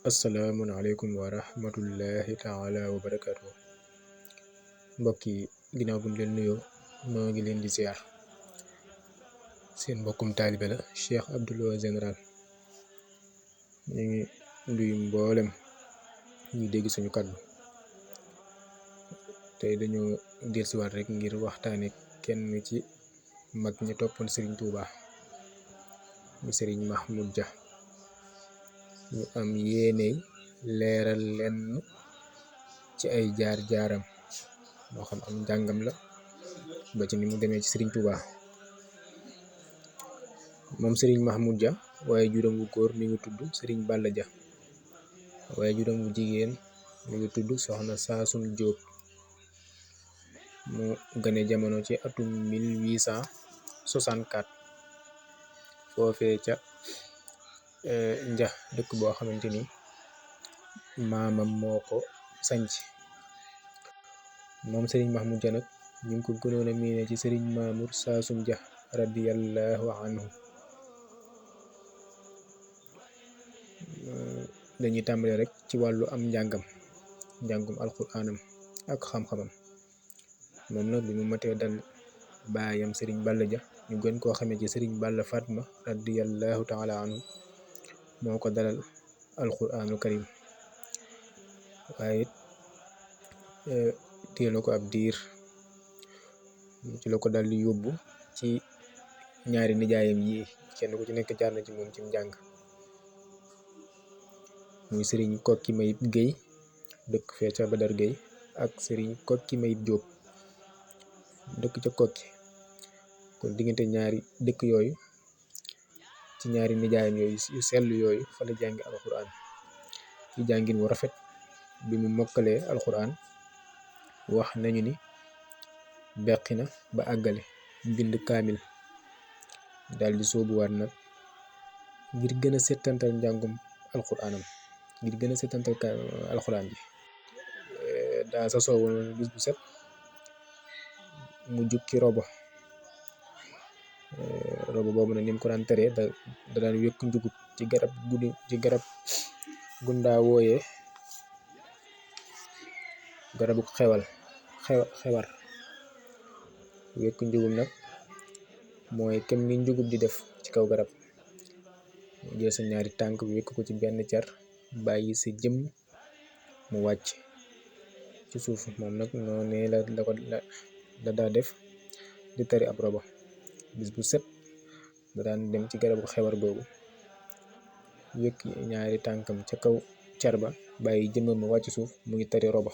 Asalaamaaleykum wa rahmatullahi taala wa barakaatu. Mbokk yi ginnaaw bu ñu leen nuyoo noo ngi leen di ziar. Seen mbokkum taalibe la Cheikh Abdou Lo Général. ñu ngi nuyu mboolem ñuy dégg suñu kàddu. tey dañoo dellusiwaat rek ngir waxtaane kenn ci mag ñi toppoon Serigne Touba mu Serigne Mahmoud Dia. ñu am yéeney leeral lenn ci ay jaar-jaaram moo xam am njàngam la ba ci ni mu demee ci Serigne Touba. moom Serigne Mahmoud Dia waaye juróom bu góor mi ngi tudd Serigne Balla Dia, waaye juróom bu jigéen mi ngi tudd Soxna Saasum Jóob. mu gane jamono ci atum 1864 foofee ca nja dëkk boo xamante ni maamam moo ko sanc. moom Serigne Mahmoud Dia nag ñu ngi ko gënoon a miine ci Serigne Mamour Saasum Dia radiyallahu anhu. dañuy tàmbale rek ci wàllu am njàngum alxuraanam ak xam-xamam. moom nag bi mu matee dal baayam Serigne Balla Dia ñu gën koo xamee ci Serigne Balla Fatma radiyallahu taala anhu moo ko dalal alxuraanul karim, waaye it téye na ko ab diir ci la ko dal di yóbbu ci ñaari nijaayam yi kenn ku ci nekk jaar na ci moom ci njàng. muy Serigne Kokki Mayib Guèye dëkk fee ca Badar Guèye ak Serigne Kokki Mayib Jóob dëkk ca Kokki. kon diggante ñaari dëkk yooyu ci ñaari nijaayam yooyu yu sell yooyu fa la jàngi alxuraan ci jàngin wu rafet. bi mu mokkalee alxuraan wax nañu ni beqi na ba àggale bind kaamil, daal di soobuwaat nag ngir gën a settantal njàngum alxuraanam, ngir gën a settantal alxuraan ji. daa sa soowoon bis bu set mu jukki robo boobu nag ni mu ko daan teree da daan wékk njugub ci garab gundaa wooyee garabu xewar. wékk njugub nag mooy kem ni njugub di def ci kaw garab. jël sa ñaari tànk bi wékk ko ci benn car bàyyi sa jëm mu wàcc ci suuf. moom nag noonee la daa def di tari ab robo bis bu set. da daan dem ci garabu xewar googu wékk ñaari tànkam ca kaw car ba bàyyi jëmmam ma wàcc suuf mu ngi tari robo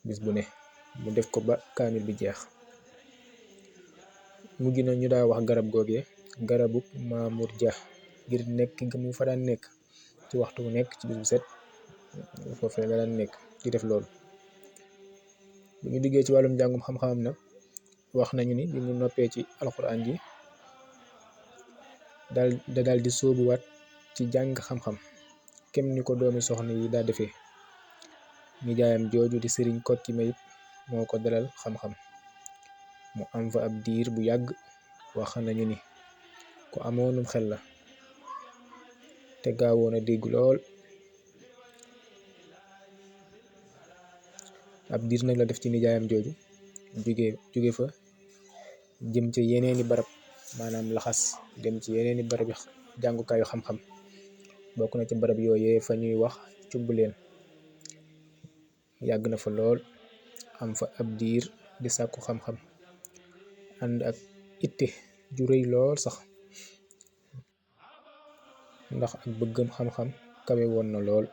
bis bu ne. mu def ko ba kaamil bi jeex. mujj na ñu daa wax garab googee garabu Mamour Dia ngir nekk ga mu fa daan nekk ci waxtu bu nekk ci bis bu set foofee la daan nekk di def loolu. bu ñu diggee ci wàllum njàngum xam-xamam nag wax nañu ni bi mu noppee ci alxuraan ji daal di sóobuwaat ci jàng xam-xam kem ni ko doomi soxna yi daa defee. nijaayam jooju di Serigne Kokki Mayib moo ko dalal xam-xam mu am fa ab diir bu yàgg. wax nañu ni ku amoonum xel la te gaawoon a dégg lool. ab diir nag la def ci nijaayam jooju jóge fa jëm ca yeneeni barab, maanaam laxas dem ci yeneeni barab yi jàngukaayu xam-xam. bokk na ci barab yooyee fa ñuy wax Cumbuleen. yàgg na fa lool am fa ab diir di sàkku xam-xam ànd ak itte ju rëy lool sax, ndax ak bëggam xam-xam kawe woon na lool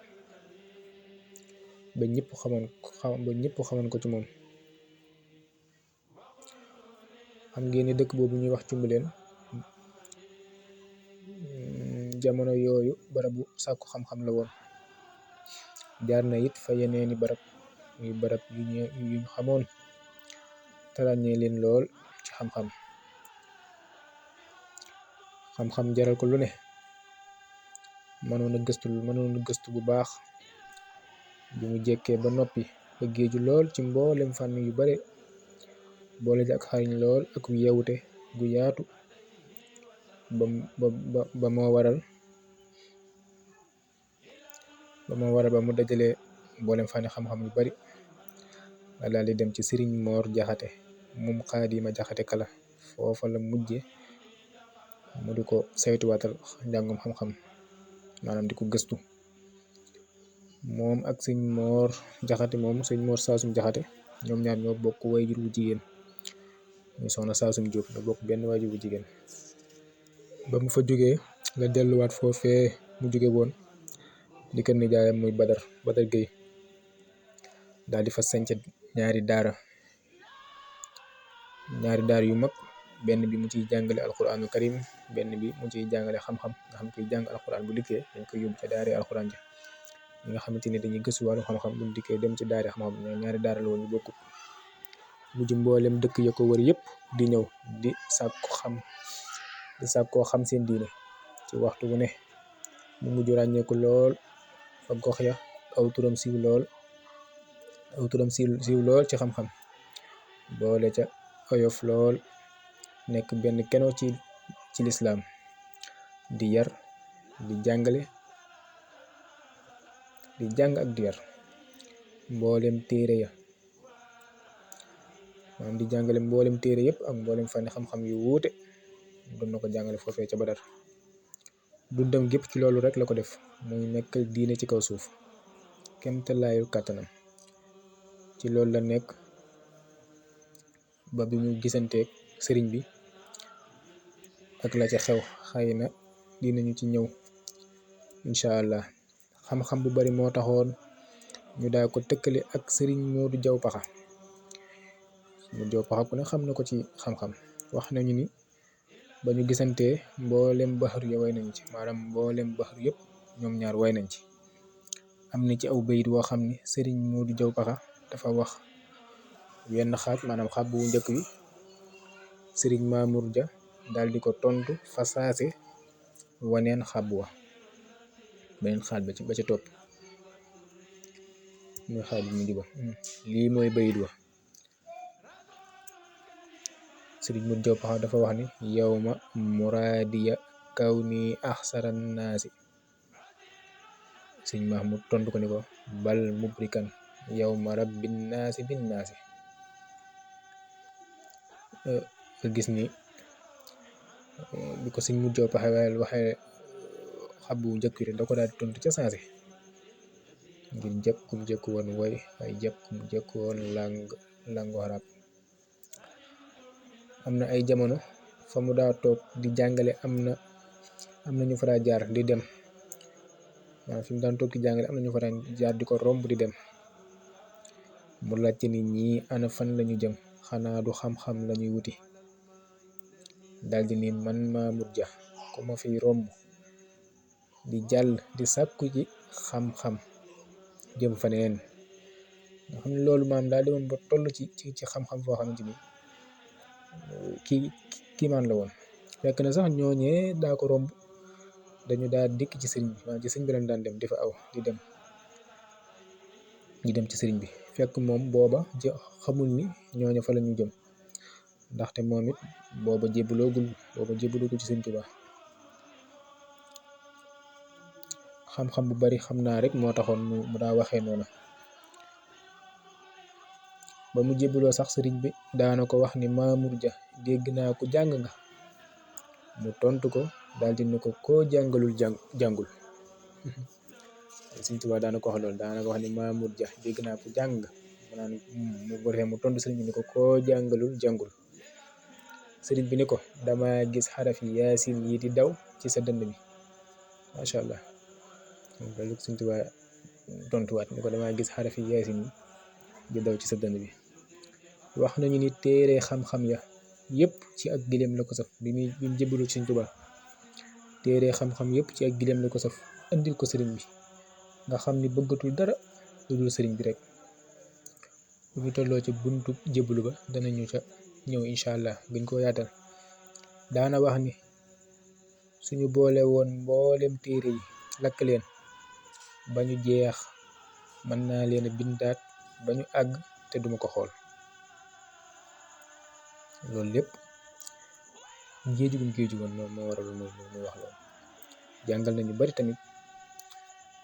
ba ñëpp xamoon ko ci moom. xam ngeen ni dëkk boobu ñuy wax Cumbuleen jamono yooyu barabu sàkku xam-xam la woon. jaar na it fa yeneeni barab muy barab yu ñu xamoon te ràññee leen lool ci xam-xam jaral ko lu ne. mënoon a gëstu bu baax. bi mu jekkee ba noppi ba géeju lool ci mboolem fànn yu bare boole ak xariñ lool ak yeewute gu yaatu ba moo waral ba mu dajalee mboolem fànni xam-xam yu bari la daal di dem ci Sëriñ Moor Jaxate moom Xaadima Jaxate Kala. foofa la mujje mu di ko saytuwaatal njàngum xam-xam, maanaam di ko gëstu. moom ak sëñ Moor Jaxate moom sëñ Moor Saasum Jaxate ñoom ñaar ñoo bokk waajur wu jigéen, muy soxna Saasum Jóob ñoo bokk benn waajur wu jigéen. ba mu fa jógee la delluwaat foofee mu jóge woon di kër nijaayam muy Badar Géy, daal di fa sanc ñaari daara yu mag, benn bi mu ciy jàngale alquraanu karim, benn bi mu ciy jàngale xam-xam, nga xam koy jàng alquraan bu dikkee dañ koy yóbbu ca daara alquraan ja. ñi nga xamante ni dañuy gëstu wàllu xam-xam bu dikkee dem ci daara xam-xam, ñaari daara la woon yu bokkut. mujj mboolem dëkk ya ko wër yëpp di ñëw di sàkkoo xam seen diine ci waxtu wu ne. mu mujj ràññeeku lool fa gox ya, aw turam siiw lool ci xam-xam, boole ca oyof lool, nekk benn keno ci lislaam, di yar, di jàngale, di jàng ak di yar mboolem téere ya, maanaam di jàngale mboolem téere yëpp ak mboolem fànni xam-xam yu wuute doon na ko jàngale foofee ca Badar. dundam gépp ci loolu rek la ko def, muy nekkal diine ci kaw suuf kemtalaayu kàttanam. ci loolu la nekk ba bi mu gisanteeg sëriñ bi ak la ca xew, xëy na dinañu ci ñëw incha allah. xam-xam bu bari moo taxoon ñu daa ko tëkkale ak sëriñ Moodu Jaw Paxa. Moodu Jaw Paxa ku ne xam na ko ci xam-xam. wax nañu ni ba ñu gisantee mboolem baxaru ya way nañ ci, maanaam mboolem baxaru yëpp ñoom ñaar way nañ ci. am na ci aw bayit woo xam ni sëriñ Moodu Jaw Paxa dafa wax wenn xaaj, maanaam xaaj bu njëkk bi sëriñ Mamour Ja daal di ko tontu fa saase waneen xaaj wa, beneen xaaj ba ca topp mooy xaaj bu mujj ba. lii mooy bayit wa. sëriñ Moodu Jaw Paxa dafa wax ni yawma muraadiya kaw ni axsaran naasi. sëriñ Mahmoud tontu ko ni ko bal mubrikan yawma rabbin naasi bin naasi. nga gis ni bi ko sëriñ Moodu Jaw Paxa waxee xab bu njëkk wi da ko daal di tontu ca saase, ngir jëkkum jëkk woon woy ay jëkkum jëkk woon langu arab. am na ay jamono fa mu daa toog di jàngale am na ñu fa daa jaar di dem, maanaam fi mu daan toog di jàngale am na ñu fa daan jaar di ko romb di dem. mu laajte nit ñi ana fan lañu jëm, xanaa du xam-xam lañuy wuti. daldi ni man Mamour Ja ku ma fiy romb di jàll di sàkku ji xam-xam jëm fa neen. nga xam ne loolu maam daa demoon ba toll ci xam-xam foo xamante ni kii maan la woon. fekk na sax ñooñee daa ko romb dañu daa dikk ci sëriñ bi, maanaam ci sëriñ bi lañ daan dem di fa aw di dem ci sëriñ bi, fekk moom booba xamul ni ñooñu fa la ñu jëm, ndaxte moom it booba jébbaloogu ci sëriñ Tuubaa. xam-xam bu bari xam naa rek moo taxoon mu daa waxee noonu. ba mu jébbaloo sax sëriñ bi daana ko wax ni Mamour Ja dégg naa ko jàng nga. mu tontu ko daldi ni ko koo jàngalul jàngul. sëriñ Tuubaa daana ko wax loolu, daana ko wax ni Mamour Ja dégg naa ko jàng nga, mu tontu sëriñ bi ni ko koo jàngalul jàngul. sëriñ bi ni ko dama gis xarafi yaasin yi di daw ci sa dënn bi. macha allah. loolu sëriñ Tuubaa tontuwaat ni ko dama gis xarafi yaasin yi di daw ci sa dënn bi. wax nañu ni téere xam-xam ya yëpp ci ak gileem la ko saf. bi mu jébbalu ci sëriñ Tuubaa téere xam-xam yëpp ci ak gileem la ko saf andil ko sëriñ bi, nga xam ni bëggatul dara lu dul sëriñ bi rek. bu ñu tolloo ci buntu jébbalu ba danañu ca ñëw incha allah gën koo yaatal. daana wax ni suñu boole woon mboolem téere yi lakk leen ba ñu jeex mën naa leen a bindaat ba ñu àgg te duma ko xool. loolu lépp géeju woon moo waral muy wax loolu. jàngal nañu bari tamit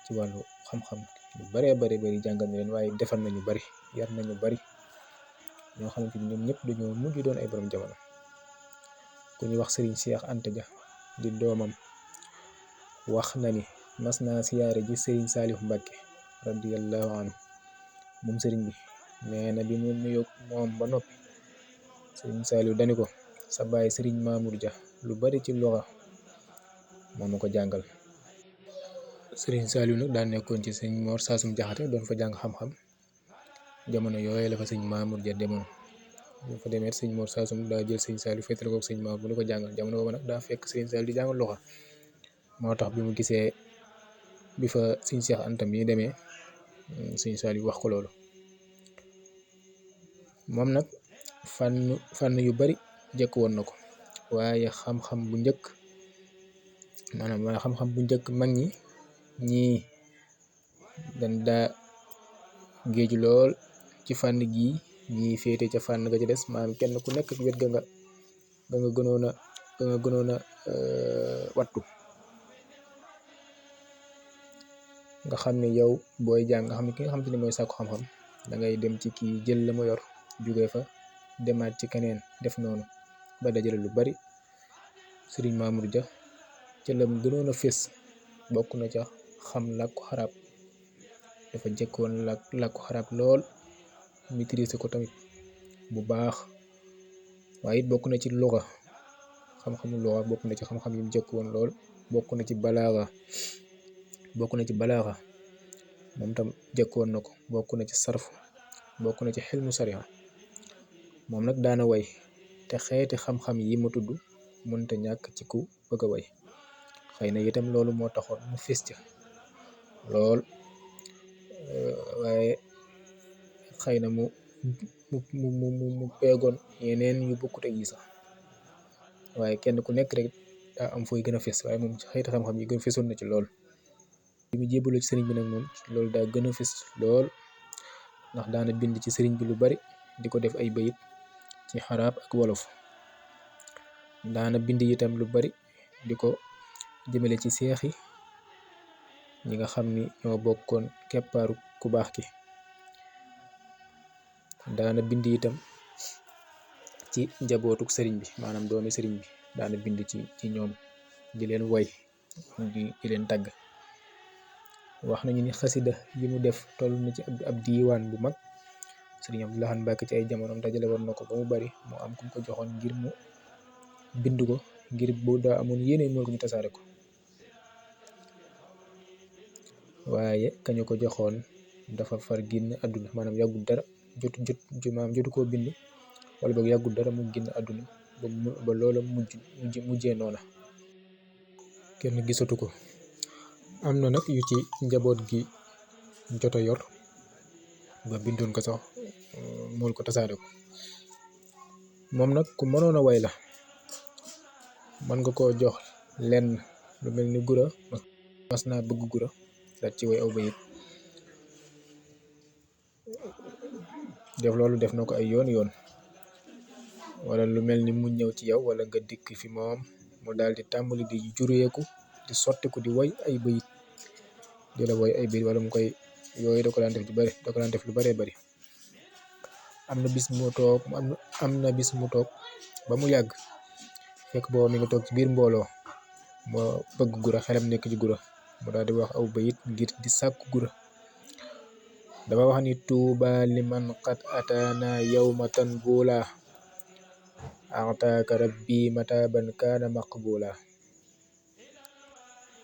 ci wàllu xam-xam lu baree bari jàngal na leen, waaye defal nañu bari, yar nañu bari ñoo xamante ni ñoom ñëpp dañoo mujj doon ay borom jamono. ku ñu wax sëriñ Cheikh Anta Dia di doomam wax na ni mas naa siyaare ji sëriñ Saalif Mbàkke radiyallahu anhu moom sëriñ bi. nee na bi mu nuyoo moom ba noppi sëriñ Saalif dani ko sa baay sëriñ Mamour Dia lu bari ci loxa moo ma ko jàngal. sëriñ Saalif nag daan nekkoon ci sëriñ Mor Saasum Jaxate doon fa jàng xam-xam. jamono yooyu la fa sëriñ Mamour Dia demoon. bu fa demee sëriñ Mor Saasum daa jël sëriñ Saalif féetale ko sëriñ Mamour bu ko jàngal. jamono boobu nag daa fekk sëriñ Saalif di jàngal loxa moo tax bi mu gisee bi fa sëriñ Cheikh Anta mi demee sëriñ Saalif wax ko loolu. moom nag fànn yu bari jëkk woon na ko, waaye xam-xam bu njëkk mag ñii dañ daa géeju lool ci fànn gii, ñii féete ca fànn ga ca des, maanaam kenn ku nekk wet ga nga gënoon a wattu. nga xam ne yow booy jàng nga xam ne ki nga xamante ni mooy sàkku xam-xam da ngay dem ci kii jël la mu yor jóge fa demaat ci keneen def noonu ba dajale lu bari. sëriñ Mamour Dia ca lam gënoon a fés bokk na ca xam làkku xarab. dafa jëkkoon làkku xarab lool, maîtriser ko tamit bu baax. waaye it bokk na ci luxa, xam-xamu luxa bokk na ci xam-xam yi mu jëkkoon lool. bokk na ci balaaxa moom tam jëkkoon na ko. bokk na ci sarfu, bokk na ci xilmu sariha. moom nag daana way, te xeeti xam-xam yi ma tudd mënta ñàkk ci ku bëgg a way. xëy na itam loolu moo taxoon mu fés ca lool, waaye xëy na mu peegoon yeneen yu bokkut ak yi sax. waaye kenn ku nekk rek daa am fooy gën a fés, waaye moom ci xeeti xam-xam yi gën fésoon na ci lool. bi mu jébbaloo ci sëriñ bi nag moom loolu daa gën a fés lool, ndax daana bind ci sëriñ bi lu bari di ko def ay bayit ci xarab ak wolof. daana bind itam lu bari di ko jëmale ci seexi ñi nga xam ni ñoo bokkoon keppaaru ku baax ki. daana bind itam ci njabootuk sëriñ bi, maanaam doomi sëriñ bi daana bind ci ñoom di leen woy di leen tàgg. wax nañu ni xasida yi mu def toll na ci ab diiwaan bu mag. sëriñ Abdou Lahad Mbacke ci ay jamonoom dajale woon na ko ba mu bari, mu am ku ko joxoon ngir mu bind ko, ngir bu daa amoon yéene mool ko ñu tasaare ko. waaye kañu ko joxoon dafa far génn àdduna, maanaam yàggul dara jotu koo bind, wala boog yàggul dara mu génn àdduna ba loola mujjee noona, kenn gisatu ko. am na nag yu ci njaboot gi joto yor ba bindoon ko sax mool ko tasaare ko. moom nag ku mënoon a way la, mën nga koo jox lenn lu mel ni gura, mas naa bëgg gura daat ci way aw bayit. def na ko ay yoon wala lu mel ni mu ñëw ci yow wala nga dikk fi moom mu daal di tàmbali di jureeku di sottiku di woy ay bayit, di la woy ay bayit wala mu koy yooyu da ko daan def lu baree bari. am na bis mu toog ba mu yàgg fekk booba mi nga toog ci biir mbooloo moo bëgg gura, xelam nekk ci gura, mu daal di wax aw bayit ngir di sàkku gura. dafa wax ni tuuba liman qad ataana yawmatan bula ataaka rabbi mataban kaana maqbula.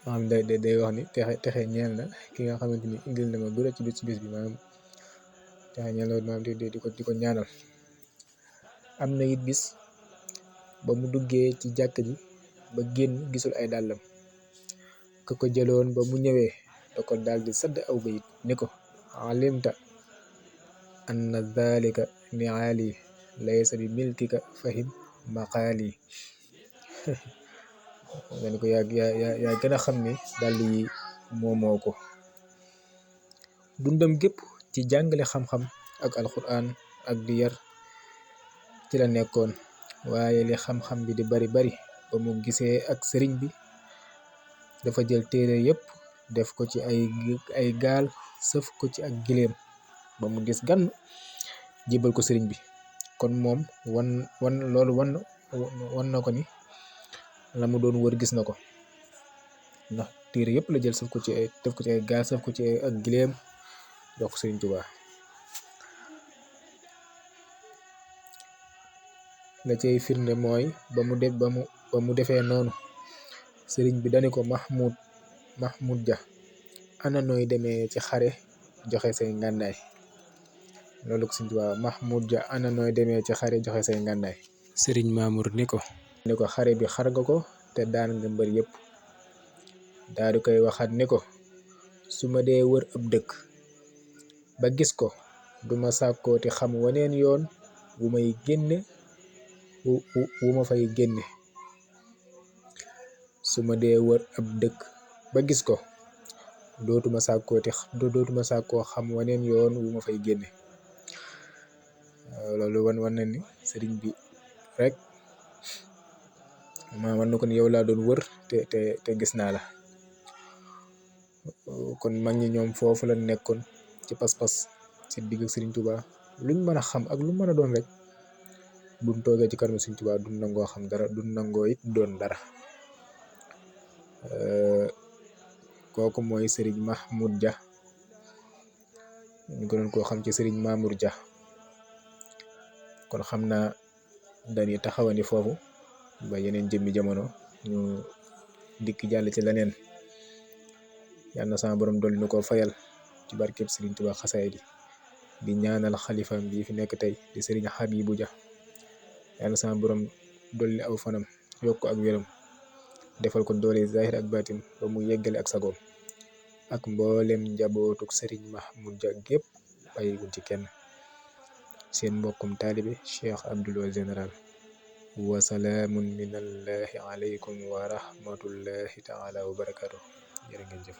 xam day wax ni texe ñeel na ki nga xamante ni indil na ma gura ci bis bi, maanaam texe ñeel na maanaam di ko ñaanal. am na it bis ba mu duggee ci jàkk ji ba génn gisul ay dàllam, ka ko jëloon ba mu ñëwee da ko daal di sadd aw bayit ni ko alimta anna dhalika ni'ali laysa bi milkika fahim maqaali. nga ni ko yaa gën a xam ne dàll yi moomoo ko. dundam gépp ci jàngale xam-xam ak alquran ak di yar ci la nekkoon, waaye li xam-xam bi di bari ba mu gisee ak sëriñ bi dafa jël téere yépp def ko ci ay gaal sëf ko ci ak gileem ba mu dis gan jébbal ko sëriñ bi. kon moom wan na ko ni la mu doon wër gis na ko, ndax téere yëpp la jël sëf ko ci ay def ko ci ay gaal sëf ko ci ak gileem jox ko sëriñ Tuubaa. la cay firnde mooy ba mu defee noonu sëriñ bi dani ko Mahmoud Ja, ana nooy demee ci xare joxe say ngànnaay. loolu ko sëriñ Tuubaa Mahmoud Ja, ana nooy demee ci xare joxe say ngànnaay. sëriñ Mamour ni ko xare bi xar nga ko te daan nga mbër yëpp. daa di koy waxaat ni ko su ma dee wër ab dëkk ba gis ko duma sàkkooti xam waneen yoon wu may génne wu ma fay génne. su ma dee wër ab dëkk ba gis ko dootuma sàkkoo xam waneen yoon wu ma fay génne. loolu wan na ni sëriñ bi rek wan na ko ni yow laa doon wër te gis naa la. kon mag ñi ñoom foofu la nekkoon ci pas-pas ci digg ak sëriñ Tuubaa. luñ mën a xam ak lu mën a doon rek buñ toogee ci kanamu sëriñ Tuubaa duñ nangoo xam dara, duñ nangoo it doon dara. kooku mooy sëriñ Mahmoud Ja, ñu gënoon koo xam ci sëriñ Mamour Ja. kon xam naa dañuy taxawandi foofu ba yeneen jëmmi jamono ñu dikk jàll ci leneen. yal na sama borom dolli nu ko fayal ci barkeb sëriñ Tuubaa xasaayid di ñaanal xalifam bi fi nekk tey di sëriñ Habibu Ja. yal na sama borom dolli aw fanam yokk ak wéram defal ko doole zahir ak baatin ba mu yeggale ak sagoom ak mboolem njabootuk sëriñ Mahmoud Ja gépp bàyyiwuñ ci kenn. seen mbokkum taalibe Cheikh Abdoul Wa Général. wa salaamun minallahi alaykum wa rahmatullahi taala wa barakatuh. jërë ngeen jëf.